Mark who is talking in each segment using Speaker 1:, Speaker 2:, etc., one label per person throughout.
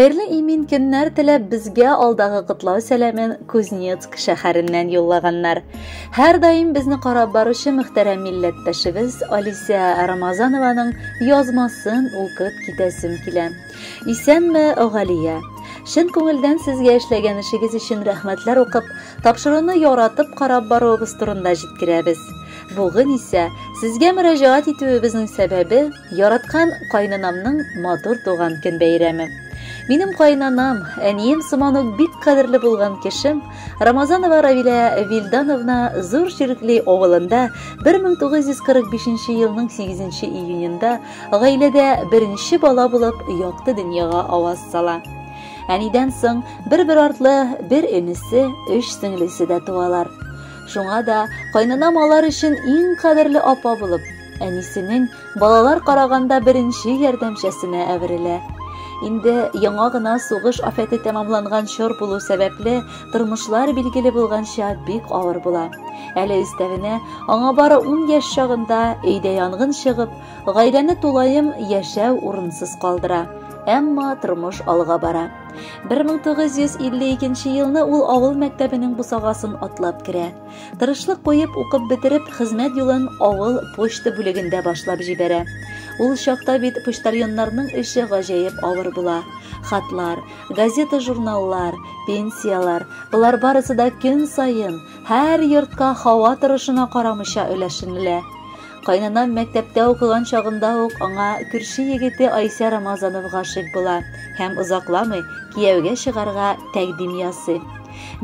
Speaker 1: Хәерле имин көннәр теләп безгә алдагы котлау сәламен Кузнецк шәһәреннән юллаганнар. Һәрдаим безне карап баручы мөхтәрәм милләттәшебез Алисә Рамазанованың язмасын укып китәсем килә. Исәнме, Галия! Чын күңелдән сезгә эшләгән эшегез өчен рәхмәтләр укып, тапшыруны яратып карап баруыбыз турында җиткерәбез. Бүген исә сезгә мөрәҗәгать итүебезнең сәбәбе яраткан кайнанамның матур туган көн бәйрәме. Минем кайнанам, әнием сыман ук бик кадерле булган кешем, Рамазанова Равилә Вильдановна Зур Чиркли авылында 1945 елның 8 июнендә гаиләдә беренче бала булып якты дөньяга аваз сала. Әнидән соң бер-бер артлы бер энесе, өч сеңлесе дә туалар. Шуңа да кайнанам алар өчен иң кадерле апа булып, әнисенең балалар караганда беренче ярдәмчәсенә әверелә. Инде яңа гына сугыш афәте тәмамланган чор булу сәбәпле, тормышлар билгеле булганча бик авыр була. Әле өстәвенә, аңа бары 10 яшь чагында өйдә янгын чыгып, гаиләне тулаем яшәү урынсыз калдыра. Әмма тормыш алга бара. 1952 елны ул авыл мәктәбенең бусагасын атлап керә. Тырышлык куеп укып бетереп, хезмәт юлын авыл почта бүлегендә башлап җибәрә. Ул чакта бит почтальоннарның эше гаҗәеп авыр була. Хатлар, газета-журналлар, пенсияләр, болар барысы да көн саен, һәр йортка һава торышына карамыйча өләшенелә. Кайнанам мәктәптә укыган чагында ук аңа күрше егете Айсә Рамазанов гашыйк була һәм озакламый кияүгә чыгарга тәкъдим ясый.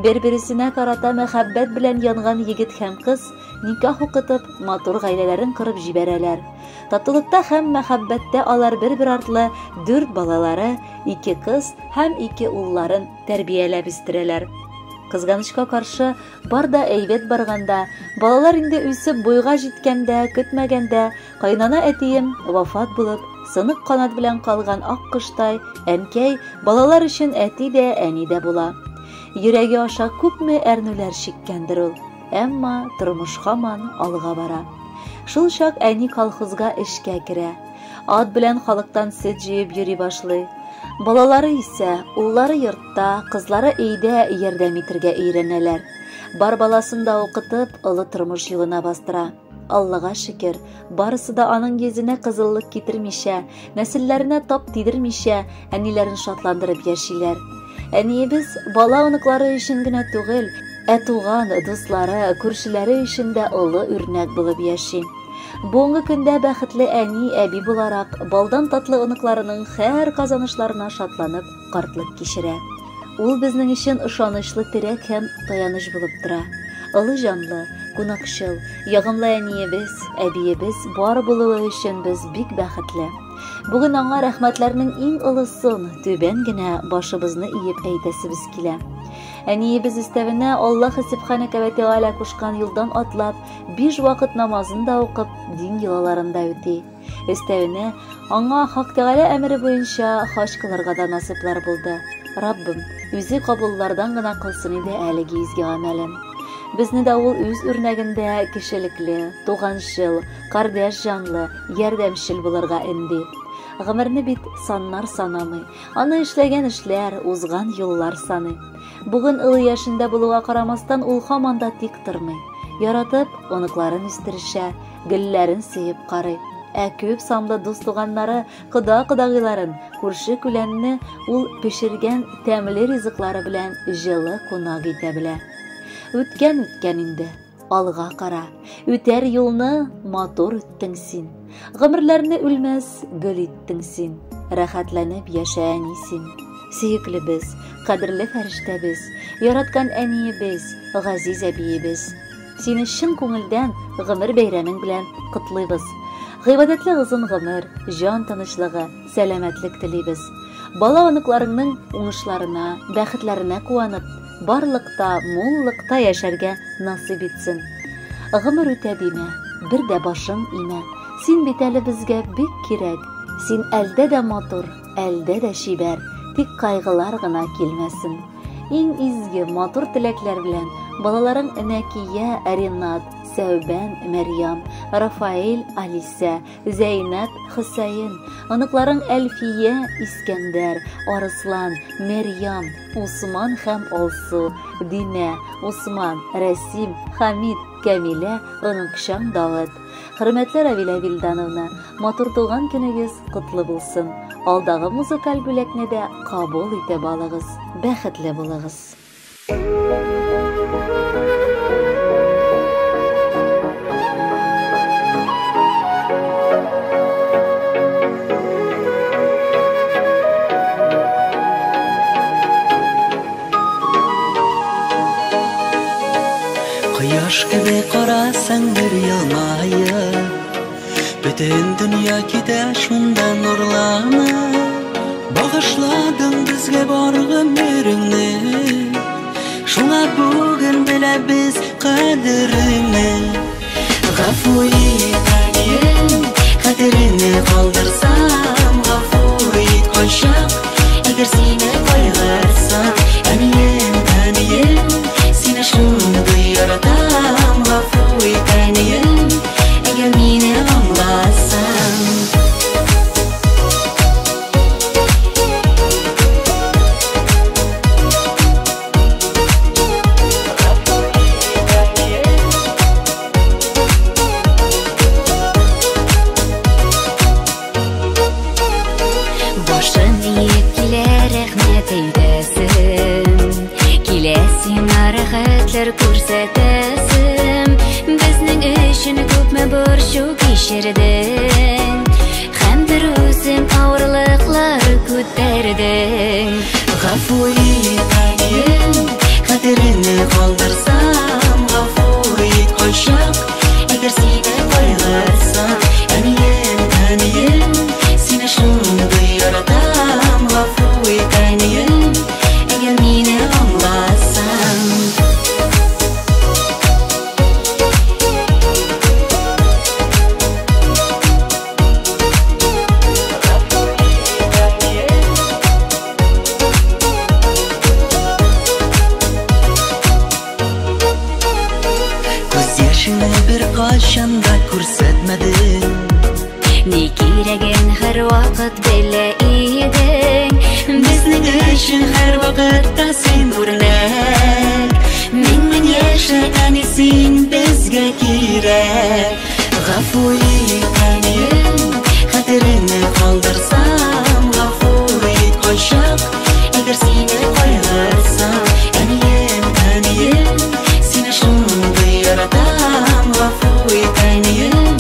Speaker 1: Бер-бересенә карата мәхәббәт белән янган егет һәм кыз никах укытып, матур гаиләләрен корып җибәрәләр. Татулыкта һәм мәхәббәттә алар бер-бер артлы дүрт балалары, ике кыз һәм ике улларын тәрбияләп үстерәләр. Кызганычка каршы, бар да әйбәт барганда, балалар инде үсеп буйга җиткәндә, көтмәгәндә, кайнана әтием вафат булып, сынык канат белән калган ак коштай, әнкәй, балалар өчен әти дә, әни дә була. Йөрәге аша күпме әрнүләр чиккәндер ул. Әмма тормыш һаман алга бара. Шул чак әни колхозга эшкә керә. Ат белән халыктан сөт җыеп йөри башлый. Балалары исә, уллары йортта, кызлары өйдә ярдәм итергә өйрәнәләр. Бар баласын да укытып, олы тормыш юлына бастыра. Аллага шөкер, барысы да аның йөзенә кызыллык китермичә, нәселләренә тап тидермичә, әниләрен шатландырып яшиләр. Әниебез бала оныклары өчен генә түгел, ә туган, дуслары, күршеләре өчен дә олы үрнәк булып яши. Бүгенге көндә бәхетле әни, әби буларак, балдан татлы оныкларының һәр казанышларына шатланып картлык кичерә. Ул безнең өчен ышанычлы терәк һәм таяныч булып тора. Олы җанлы, кунакчыл, ягымлы әниебез, әбиебез бар булуы өчен без бик бәхетле. Бүген аңа рәхмәтләрнең иң олысын, түбән генә башыбызны иеп әйтәсебез килә. Әниебез өстәвенә Аллаһ Сүбхәнәкә вә Тәгалә кушкан юлдан атлап, биш вакыт намазын да укып, дин йолаларын да үти. Өстәвенә, аңа Хак Тәгалә әмере буенча хаҗ кылырга да насыйплар булды. Раббым, үзе кабуллардан гына кылсын иде әлеге изге гамәлен. Безне дә ул үз үрнәгендә кешелекле, туганчыл, кардәш җанлы, ярдәмчел булырга өнди. Гомерне бит саннар санамый, аны эшләгән эшләр, узган юллар саный. Бүген олы яшендә булуга карамастан, ул һаман да тик тормый. Яратып, оныкларын үстерешә, гөлләрен сөеп карый. Ә күп санлы дус-туганнары, кода-кодагыйларын, күрше-күләнне ул пешергән тәмле ризыклары белән җылы кунак итә белә. Үткән үткән инде. Алга кара. Үтәр юлны матур үттең син. Гомерләрне үлмәс гөл иттең син. Рәхәтләнеп яшә әни син. Сөеклебез, кадерле фәрештәбез, яраткан әниебез, газиз әбиебез. Сине чын күңелдән гомер бәйрәмең белән котлыйбыз. Гыйбадәтле озын гомер, җан тынычлыгы, сәламәтлек телибез. Бала оныкларыңның уңышларына, бәхетләренә куанып, барлыкта, муллыкта яшәргә насыйп итсен. Гомер үтә димә, бер дә башың имә. Син бит әле безгә бик кирәк. Син әлдә дә матур, әлдә дә чибәр, тик кайгылар гына килмәсен. Иң изге, матур теләкләр белән балаларың Нәкия, Ренат, Сәүбән, Мәрьям, Рафаэль, Алисә, Зәйнәп, Хөсәен, оныкларың Әлфия, Искәндәр, Арыслан, Мәрьям, Усман һәм Алсу, Динә, Усман, Рәсим, Хамид, Кәмилә, оныкчаң Давыт. Хөрмәтле Равилә Вилдановна, матур туган көнегез котлы булсын. Алдагы музыкаль бүләкне дә кабул итеп алыгыз. Бәхетле булыгыз.
Speaker 2: Кояш кебек карасаң бер елмаеп, бөтен дөнья китә шунда нурланып. Багышладың безгә бар гомереңне, шуңа бүген беләбез кадереңне. Гафу ит, әнием, хәтереңне калдырсам, гафу ит кайчак, әгәр сине кайгырсам. Әнием, әнием, сине шундый яратам, гафу ит, әнием, әгәр мине аңласаң.
Speaker 3: Башын иеп килә рәхмәт әйтәсем, килә сиңа рәхәтләр күрсәтәсем. Безнең өчен күпме борчу кичердең, һәм бер үзең авырлыклар күтәрдең.
Speaker 2: Гафу ит, әнием, хәтереңне калдырсам, гафу ит кайчак, әгәр сине кайгырсам. Әнием, әнием, сине шундый яратам, гафу ит, әнием, әгәр мине аңласаң. Күз яшеңне беркайчан да күрсәтмәдең,
Speaker 3: Ни кирәген һәрвакыт белә идең.
Speaker 2: Безнең өчен һәрвакытта син үрнәк. Мең-мең яшә, әни, син безгә кирәк. Гафу ит, әнием, хәтереңне калдырсам, гафу ит кайчак, әгәр сине кайгырсам. Әнием, әнием, сине шундый яратам, гафу ит, әнием,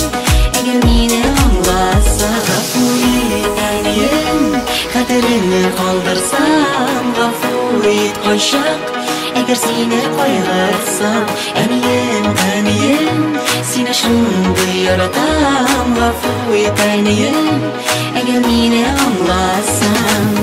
Speaker 2: әгәр мине аңласаң. Гафу ит, әнием, хәтереңне калдырсам, гафу ит кайчак, әгәр сине кайгырсам. Әнием, әнием, сине шундый яратам, гафу ит, әнием, әгәр мине аңласаң.